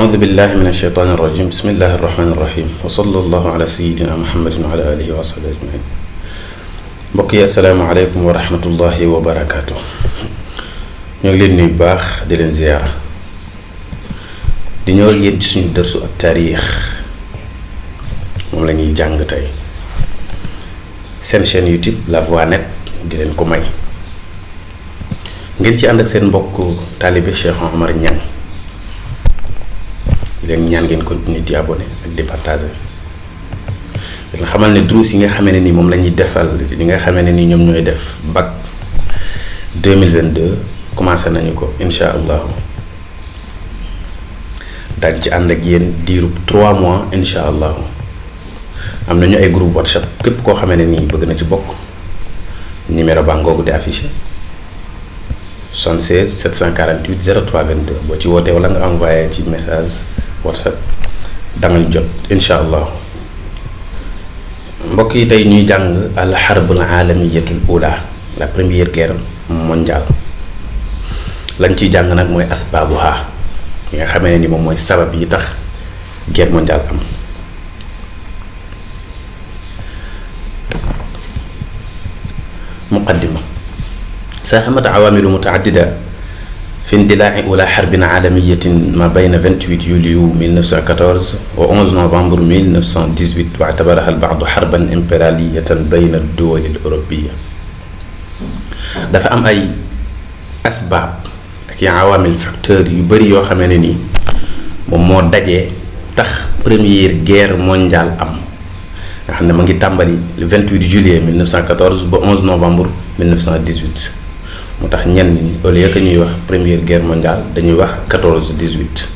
أعوذ بالله من الشيطان الرجيم بسم الله الرحمن الرحيم وصلى الله على سيدنا محمد وعلى آله وصحبه أجمعين. mbokk yi asalaamaaleykum wa rahmatullahi wa barakaatu. ñoo ngi leen nuyu baax di leen ziyaara di ñëw ak yéen ci suñu dërsu ak taarix moom la ñuy jàng tey seen chaîne YouTube La Voix Net di leen ko may ngeen ci ànd ak seen mbokk taalibe Cheikh Omar Niang di leen ñaan ngeen continuer di abonné ak di partager nga xamal ne drus yi nga xamee ne ni moom la ñuy defal ñi nga xamee ne ni ñoom ñooy def bac 2022 commencé nañu ko incha allahu daal ci ànd ak yéen diirub 3 mois incha allahu am nañu ay groupe WhatsApp képp koo xamee ne nii bëgg na ci bokk numéro baa ngoogu di affiché 76 748 03 22 boo ci wootee wala nga envoyé ci message WhatsApp danga jot incha allahu. mbokk yi tey ñuy jàng al xarbul alamiyatul ula la première guerre mondiale lañ ciy jàng nag mooy asbaabuha yi nga xamee ne ni moom mooy sabab yi tax guerre mondiale am. muqaddima saahamat awaamilu mutaaddida fi indilaa'i ula xarbin alamiyatin ma bayna 28 yuliyu 1914 wa 11 novembre 1918 wa i'tabaraha al-ba'du xarban impérialiyatan bayna ad-duwali al-européya. dafa am ay asbaab ak i awaamil facteurs yu bari yoo xamee ne nii moom moo dajee tax première guerre mondiale am nga xam ne ma ngi tàmbali le 28 juillet 1914 ba 11 novembre 1918. moo tax ñenn ñi au lieu que ñuy wax première guerre mondiale dañuy wax 14-18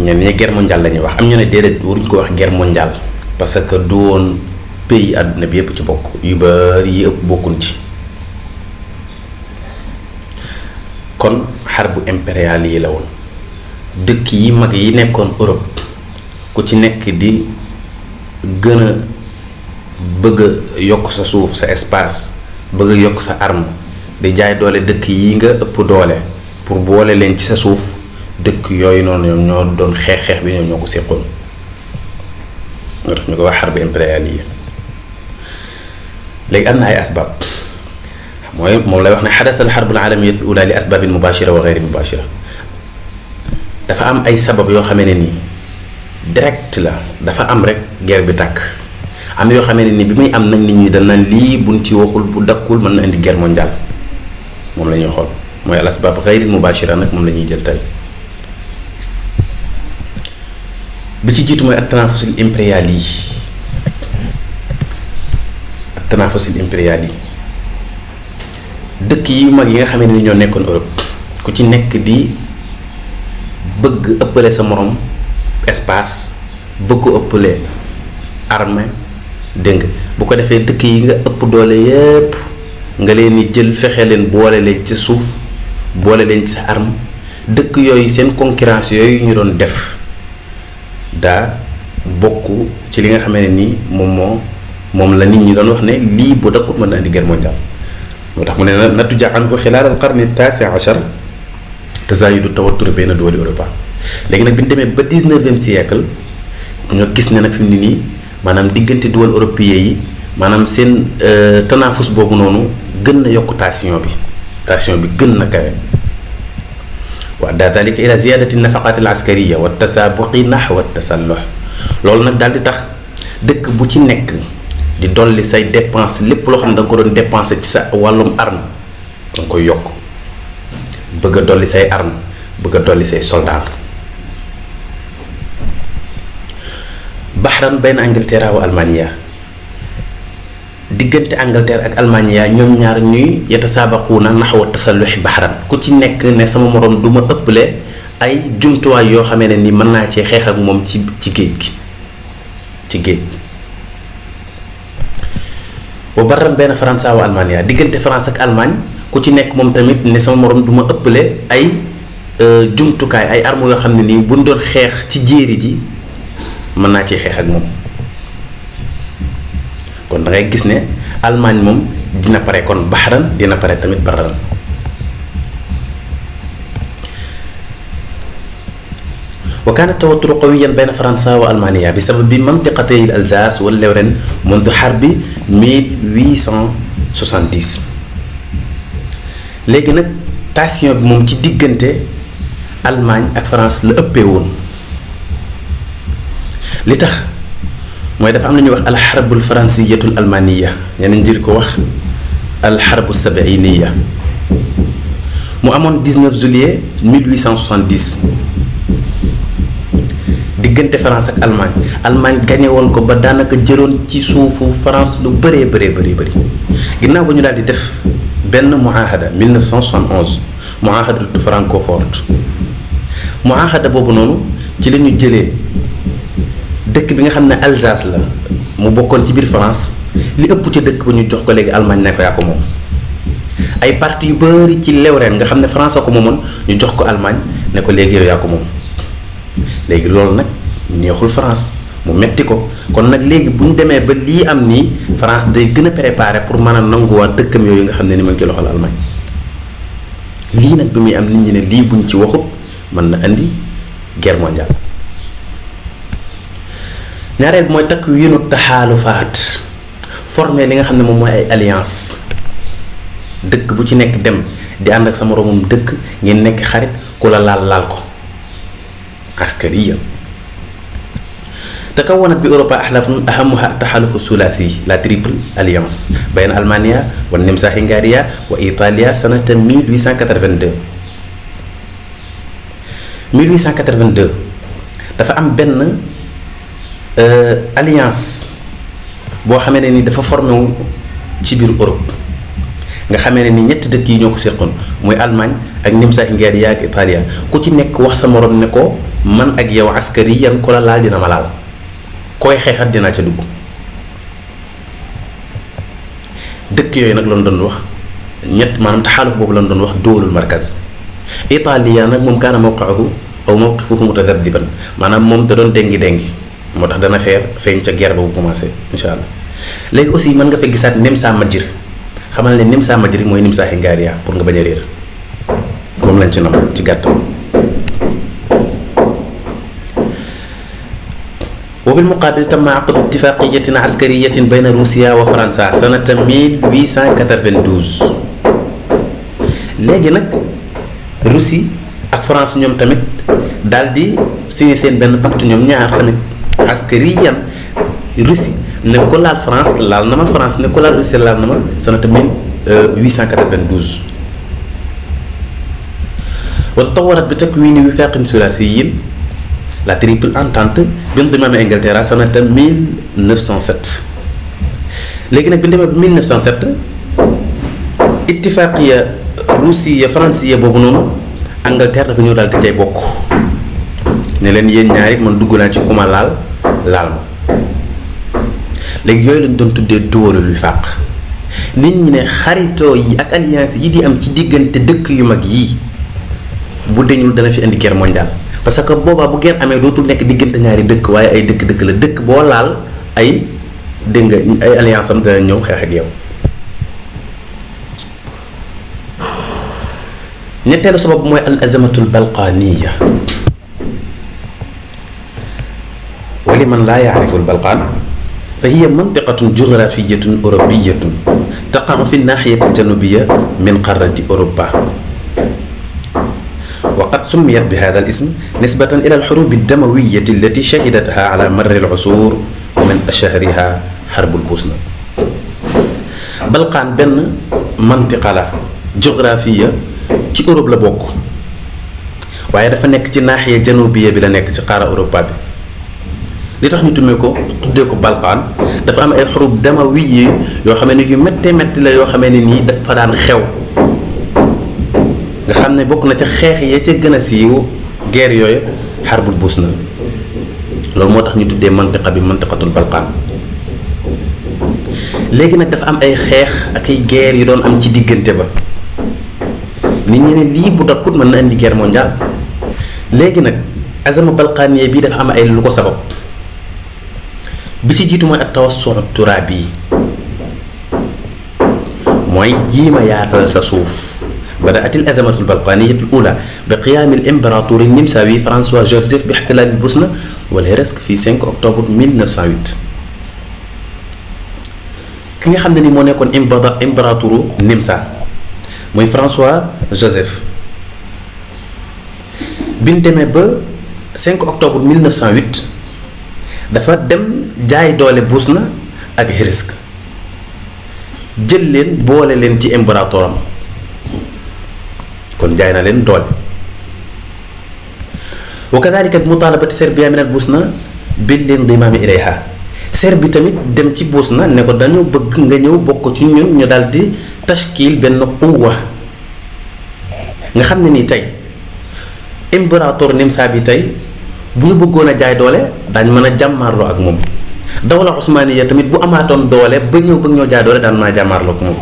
ñenn ñi guerre mondiale la ñuy wax am ñu ne déedéet waruñ ko wax guerre mondiale parce que du woon pays àdduna bi yëpp ci bokk yu bari yi ëpp bokkuñ ci kon xarbu impériale yi la woon dëkk yi mag yi nekkoon Europe ku ci nekk di gën a bëgg a yokk sa suuf sa espace bëgg a yokk sa arme di jaay doole dëkk yi nga ëpp doole pour boole leen ci sa suuf dëkk yooyu noonu ñoom ñoo doon xeex bi ñoom ñoo ko séqoon moo tax ñu ko wax xarb impériale yi. léegi am na ay asbaab mooy moom lay wax ne xadat al xarb al alamiya al ula li asbaabin mubashira wa gayri mubashira dafa am ay sabab yoo xamee ne nii direct la dafa am rek guerre bi tàkk. am yoo xamee ne ni bi muy am nag nit ñi dañ naan lii buñ ci waxul bu dakkul mën na indi guerre mondiale moom la ñuy xool mooy al asbaab ghayril mubashira nag moom la ñuy jël tey bi ci jiitu mooy at tanafusul impérial yi dëkk yi mag yi nga xamee ne ni ñoo nekkoon Europe ku ci nekk di bëgg ëppale sa morom espace bëgg ko ëppale armée dégg nga bu ko defee dëkk yi nga ëpp doole yépp nga leen di jël fexe leen boole leen ci suuf boole leen ci sa arme dëkk yooyu seen concurrence yooyu ñu doon def daa bokk ci li nga xamee ne nii moom la nit ñi doon wax ne lii bu dakkut mën na indi guerre mondiale moo tax mu ne natija anhu xilaal al qarni taasi achar tazayudu tawattur bayna duwali Europa. léegi nag bi ñu demee ba 19e siècle ñoo gis ne nag fi mu ne nii maanaam diggante duwal européen yi maanaam seen tanafus boobu noonu gën na yokk tension bi gën na kawe wa daa dalika ila ziyadati nafaqat al askariya wa tasaabuqi nahwa tasalluh loolu nag daal di tax dëkk bu ci nekk di dolli say dépense lépp loo xam ne da nga ko doon dépensé ci sa wàllum arme da nga koy yokk bëgg a dolli say arme bëgg a dolli say soldat. baxran bayna Angleterre wa Allemagne diggante Angleterre ak Allemagne ñoom ñaar ñuy yatasaabaquuna naxwa tasalluxi baxran ku ci nekk ne sama moroom du ma ëpple ay jumtuwaay yoo xamee ne ni mën naa cee xeex ak moom ci géej wa barran bayna France wa Allemagne diggante France ak Allemagne ku ci nekk moom tamit ne sama moroom du ma ëpple ay jumtukaay ay armes yoo xam ne nii buñ doon xeex ci jéeri ji mën naa ci xeex ak moom kon da ngay gis ne Allemagne moom dina pare kon baxaran dina pare tamit barran وكان التوتر قويا بين فرنسا وألمانيا بسبب منطقتي الألزاس واللورين منذ حرب 1870. léegi nag tension bi moom ci diggante Allemagne ak France la ëppee woon li tax mooy dafa am lu ñuy wax alxarbul fransiyatul almaniya ñeneen njëriñ ko wax alxarbu sabainiya mu amoon 19 juillet 1870 diggante France ak Allemagne gagné woon ko ba daanaka jëloon ci suufu France lu bëree bëri ginnaaw ba ñu daal di def benn muahada 1971 muahadatu Francfort muahada boobu noonu ci la ñu jëlee dëkk bi nga xam ne Alsace la mu bokkoon ci biir France li ëpp ca dëkk ba ñu jox ko léegi Allemagne ne ko yaa ko moom ay parties yu bëri ci Lorraine nga xam ne France ko moomoon ñu jox ko Allemagne ne ko léegi yow yaa ko moom léegi loolu nag neexul France mu metti ko kon nag léegi bu ñu demee ba lii am nii France day gën a préparer pour mën a nanguwaat dëkkam yooyu nga xam ne ni ma ngi ci loxol Allemagne lii nag bi muy am nit ñi ne lii buñ ci waxut mën na indi guerre mondiale. ñaareel bi mooy takwiinu taxaalufaat formé li nga xam ne moom mooy ay alliance dëkk bu ci nekk dem di ànd ak sa moroomum dëkk ngeen nekk xarit ku la laal ko askariya. تكونت بأوروبا أحلاف أهمها التحالف الثلاثي لا تريبل أليانس بين ألمانيا والنمسا هنغاريا وإيطاليا سنة 1882 dafa am benn alliance boo xamee ne ni dafa formé wu ci biir Europe nga xamee ne ni ñetti dëkk yi ñoo ko seqoon muy Allemagne ak Nimsa Hungariya ak Italia ku ci nekk wax sa morom ne ko man ak yow askari yan ko la laal dina ma laal koy xeexat dinaa ca dugg dëkk yooyu nag lañ doon wax ñett maanaam taxaaluf boobu lañ doon wax dóolul markaz. Italia nag moom kaana mawqa'uhu aw mawqifuhu mutadabdiban maanaam moom da doon dengi moo tax dana feeñ ca guerre ba bu commencé incha allah léegi aussi mën nga fa gisaat Nimsa Majir xamal ne Nimsa Majir mooy Nimsa Hungariya pour nga bañ a réer moom lañ ci nam ci gàttal. وبالمقابل تم عقد اتفاقية عسكرية بين روسيا وفرنسا سنة 1892 léegi nag Russie ak France ñoom tamit daal di signé seen benn pacte ñoom ñaar tamit askariyan Russie ne ko laal France laal na ma France ne ko laal Russie laal na ma سنة 1892 وتطورت بتكوين وفاق ثلاثي la triple entente bi mu demee Angleterre سنة 1907 léegi nag bi ñu demee ba 1907 ittifaaqiya ruusiya faransiya boobu noonu Angleterre dafa ñëw daal di cay bokk ne leen yéen ñaari man dugg naa ci kuma laal ma léegi yooyu lañ doon tuddee duwalul wifaaq nit ñi ne xaritoo yi ak alliance yi di am ci diggante dëkk yu mag yii bu deñul dana fi indi guerre mondiale. parce que boobaa bu guerre amee dootul nekk diggante ñaari dëkk waaye ay dëkk la dëkk boo laal ay dégg nga ay alliance am dana ñëw xeex ak yow. ñetteelu sabab mooy al azamatul balqaniya wa liman laa yaarifu al balqaan fa hiya mantiqatun jugrafiyatun eurobiyatun taqa'u fi naaxiyati aljanubiya min qarrati Europa. وقد سميت بهذا الاسم نسبة إلى الحروب الدموية التي شهدتها على مر العصور ومن أشهرها حرب البوسنة. بلقان بن منطقة لا جغرافية ci Europe la bokk waaye dafa nekk ci naaxiya janubiya bi la nekk ci xaara Europa bi li tax ñu tuddee ko Balqaan dafa am ay xurub damawiye yoo xam ne yu méttee métti la yoo xamee ne nii dafa daan xew nga xam ne bokk na ca xeex ya ca gën a siiw guerre yooyu xarbul Bosna loolu moo tax ñu tuddee mantiqa bi mantiqatul Balqaan léegi nag dafa am ay xeex ak ay guerre yu doon am ci diggante ba nit ñi ne lii bu dakkut mën na indi guerre mondiale léegi nag azama balqaniya bii dafa am ay lu ko sabab bi ci jiitu mooy at tawassu turaabi mooy jiima yaatal sa suuf بدأت الأزمة البلقانية الأولى بقيام الإمبراطور النمساوي فرانسوا جوزيف باحتلال البوسنة والهرسك في 5 أكتوبر 1908. ki nga xam ne ni moo nekkoon impérateur Nimsa muy François Joseph bi ñu demee ba 5 octobre 1908 dafa dem jaay doole Bosna ak Hersek jël leen boole leen ci impératoram kon jaay na leen doole. wa kadhalika bi mutalabati Serbia min al Bosna bil indimaam ilayha Serbie tamit dem ci Bosna ne ko dañoo bëgg nga ñëw bokk ci ñun ñu daal di tashkil benn quwwa nga xam ne nii tey impérateur Nimsa bi tey bu ñu bëggoon a jaay doole daañ mën a jàmmaarloo ak moom dawla Osmaniya tamit bu amaatoon doole ba ñëw bëgg ñoo jaay doole daan mën a jàmmaarloo ak moom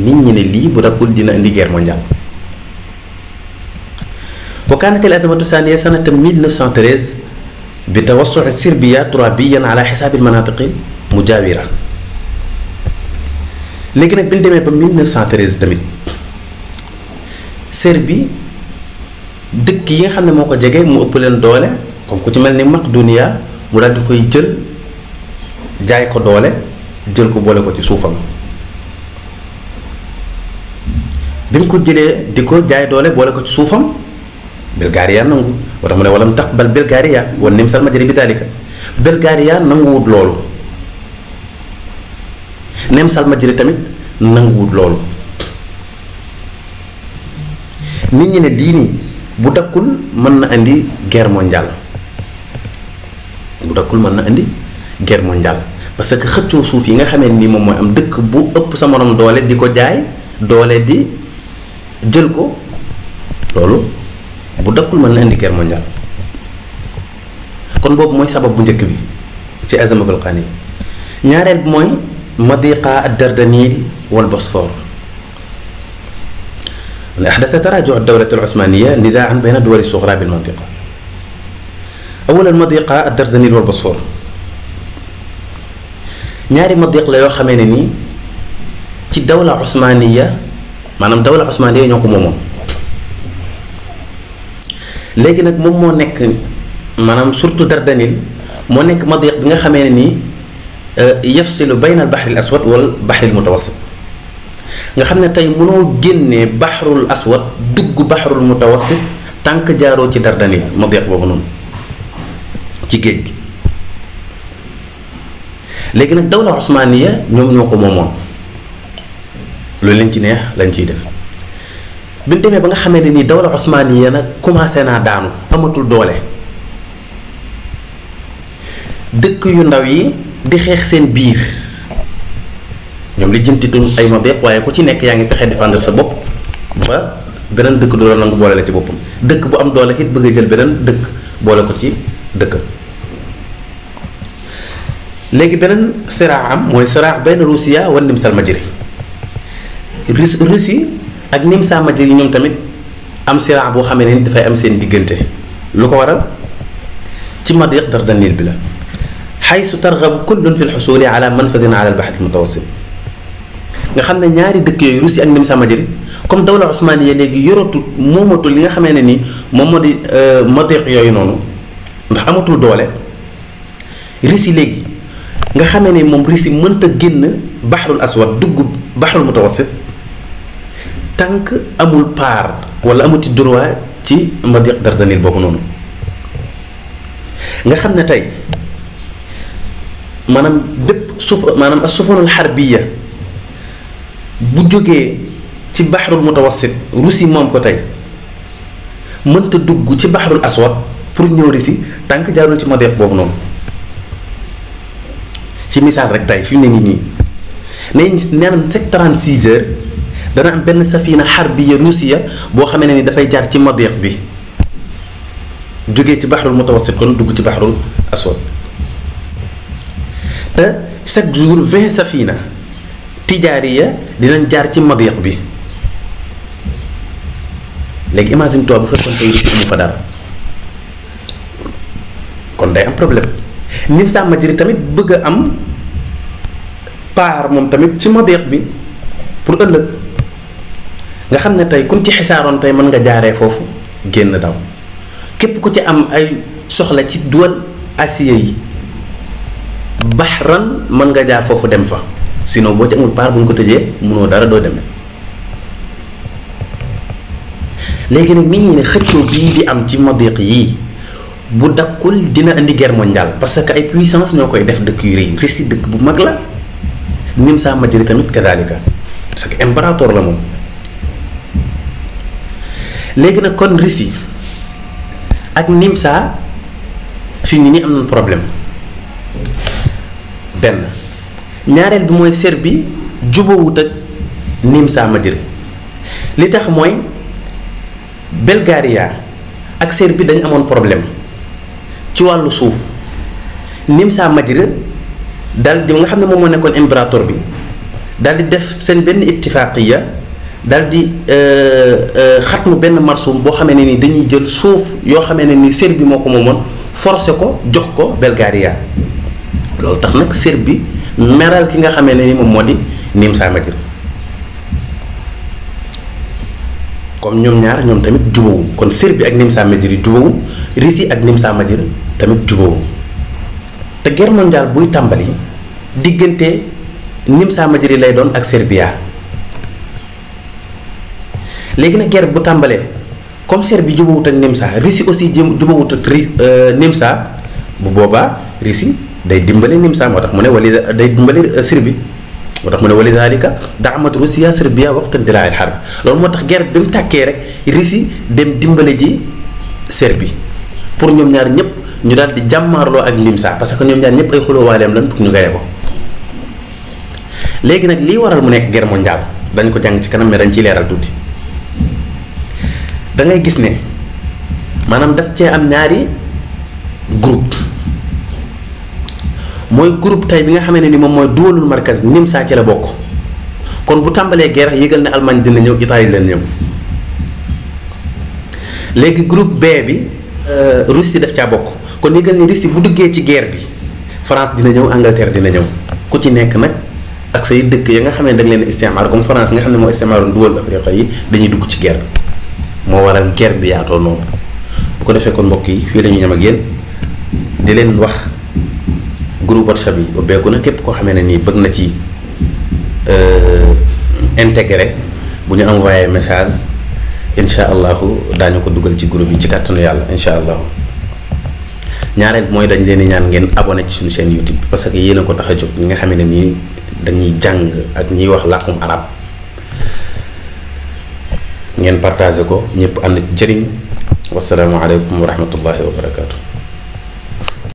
nit ñi ne lii bu takkul dina indi guerre mondiale. wa kaanat al azamatu thaniya sanata 1913 bi tawassu'i Serbia turabiyan ala xisaabi almanatiqi mujaawira. léegi nag bi ñu demee ba 1913 tamit Serbie dëkk yi nga xam ne moo ko jege mu ëpp leen doole comme ku ci mel ni Macedonia mu daal di koy jël jaay ko doole jël ko boole ko ci suufam bi mu ko jëlee di ko jaay doole boole ko ci suufam Bulgaria nangu moo tax mu ne walam taqbal Bulgaria wa Nimsa al-Majri bi daalika Bulgaria nanguwut loolu Nimsa al-Majri tamit nanguwut loolu nit ñi ne lii nii bu dakkul mën na indi guerre mondiale bu dakkul mën na indi guerre mondiale parce que xëccoo suuf yi nga xamee ni moom mooy am dëkk bu ëpp sa morom doole di ko jaay doole di jël ko loolu bu dakkul mën na indi guerre mondiale kon boobu mooy sabab bu njëkk bi ci azama balqaani ñaareel bi mooy madiqa ad-Dardanil wal Bosphore أحدث تراجع الدولة العثمانية نزاعا بين الدول الصغرى بالمنطقة. أولا مضيق الدردنيل والبوسفور ñaari madiq la yoo xamee ne nii ci dawla Usmaniya maanaam dawla Usmaniya ñoo ko moomoon léegi nag moom moo nekk maanaam surtout Dardanil moo nekk madiq bi nga xamee ne nii yafsilu bayna al bahri al aswad wal bahri al mutawassit nga xam ne tey mënoo génnee baxrul aswad dugg baxrul mutawassit tànk jaaroo ci Dardanil madiq boobu noonu ci géej gi léegi nag dawla Usmaniya ñoom ñoo ko moomoon loolu lañ ci neex lañ ciy def bi ñu demee ba nga xamee ne nii dawla Usmaniya nag commencé naa daanu amatul doole dëkk yu ndaw yi di xeex seen biir ñoom li jëntitul ay madiq waaye ku ci nekk yaa ngi fexe défendre sa bopp ba beneen dëkk du la nangu boole la ci boppam dëkk bu am doole it bëgg a jël beneen dëkk boole ko ci dëkk léegi beneen siraa am mooy siraa bayna Russia wa Nimsa al-Majri Russie ak Nimsa al-Majri ñoom tamit am siraa boo xamee ne dafay am seen diggante lu ko waral ci madiq Dardanil bi la xaysu targabu kullun fi lxusuli ala manfadin ala al-bahr al-mutawassit nga xam ne ñaari dëkk yooyu Russie ak Nimsa al-Majri comme dawla Usmaniya léegi yoratul moomatul li nga xamee ne nii moom moo di madiq yooyu noonu ndax amatul doole Russie léegi nga xamee ne moom Russie mënta génn baxrul aswad dugg baxrul mutawassit tànk amul paar wala amuti droit ci madiq Dardanil boobu noonu nga xam ne tey maanaam bépp maanaam as-sufunul harbiya bu jógee ci baxrul mutawassit Russie moom ko tey mënta dugg ci baxrul aswad pour ñëw Russie tànk jaarul ci madiq boobu noonu ci misaal rek tey fi mu ne nii nee na chaque 36 heures dana am benn safina harbiya Russia boo xamee ne ni dafay jaar ci madiq bi jógee ci baxrul mutawassit kon dugg ci baxrul aswad te chaque jour 20 safina tijaariya dinañ jaar ci madiq bi léegi imagine toi bu fekkoon tey Russie amu fa dara kon day am problème Nimsa al-Majri tamit bëgg a am paar moom tamit ci madiq bi pour ëllëg nga xam ne tey kun ci xisaaroon tey mën nga jaaree foofu génn daw képp ku ci am ay soxla ci duwal Asie yi bahran mën nga jaar foofu dem fa sinon boo ci amul paar bu ñu ko tëjee mënoo dara doo demee. léegi nag nit ñi ne xëccoo bii di am ci madiq yii bu dakkul dina indi guerre mondiale parce que ay puissance ñoo koy def dëkk yu rëy Russie dëkk bu mag la Nimsa Majri tamit kadalika parce que impérator la moom. léegi nag kon Russie ak Nimsa fii nii am nañ problème benn ñaareel bi mooy Serbie jubawut ak Nimsa Majri li tax mooy Bulgaria ak Serbie dañu amoon problème ci wàllu suuf Nimsa Majri daal di nga xam ne moom moo nekkoon impérator bi daal di def seen benn ittifaaqiya daal di xatmu benn marsum boo xamee ne ni dañuy jël suuf yoo xamee ne ni Serbie moo ko moomoon forcé ko jox ko Bulgaria loolu tax nag Serbie meral ki nga xamee ne ni moom moo di Nimsa Majri comme ñoom ñaar ñoom tamit jubawuñ kon Serbie ak Nimsa Majri jubawuñ Russie ak Nimsa Majri tamit jubawuñ te guerre mondiale buy tàmbali diggante Nimsa Majri lay doon ak Serbia léegi nag guerre bu tàmbalee comme Serbie jubawut ak Nimsa Russie aussi jubawut ak Nimsa bu boobaa Russie day dimbale Nimsa moo tax mu ne wala day dimbale Serbie moo tax mu ne walidaalika daamat Russia Serbia waqta indilaa'il harb loolu moo tax guerre bi mu tàkkee rek Russie dem dimbale ji Serbie pour ñoom ñaar ñëpp ñu daal di jàmmaarloo ak Nimsa parce que ñoom ñaar ñëpp ay xulóowaaleem lan pour ñu gaye ko. léegi nag lii waral mu nekk guerre mondiale dañ ko jàng ci kanam mais dañ ciy leeral tuuti da ngay gis ne maanaam daf cee am ñaari groupe mooy groupe tey bi nga xamee ne ni moom mooy duwalul markaz Nimsa ci la bokk kon bu tàmbalee guerre yëgal ne Allemagne dina ñëw Italie leen ñëw léegi groupe B bi Russie daf caa bokk kon yëgal ne Russie bu duggee ci guerre bi France dina ñëw Angleterre dina ñëw ku ci nekk nag ak say dëkk ya nga xam ne da nga leen istimaar comme France nga xam ne moo istimaaroon duwal Afrique yi dañuy dugg ci guerre bi moo waral guerre bi yaatoo noonu bu ko defee kon mbokk yi fii la ñu ñam ak yéen di leen wax groupe WhatsApp yi ubbeeku na képp koo xamee ne nii bëgg na ci intégré bu ñu envoyé message incha allahu daañu ko dugal ci groupe yi ci kàttanu yàlla incha allahu ñaareel mooy dañ leen di ñaan ngeen abonné ci suñu chaîne YouTube parce que yéen a ko tax a jóg ñi nga xam ne nii dañuy jàng ak ñiy wax làkkum arab ngeen partagé ko ñëpp ànd jëriñ wasalaamualeykum wa rahmatullahi wa barakaatu.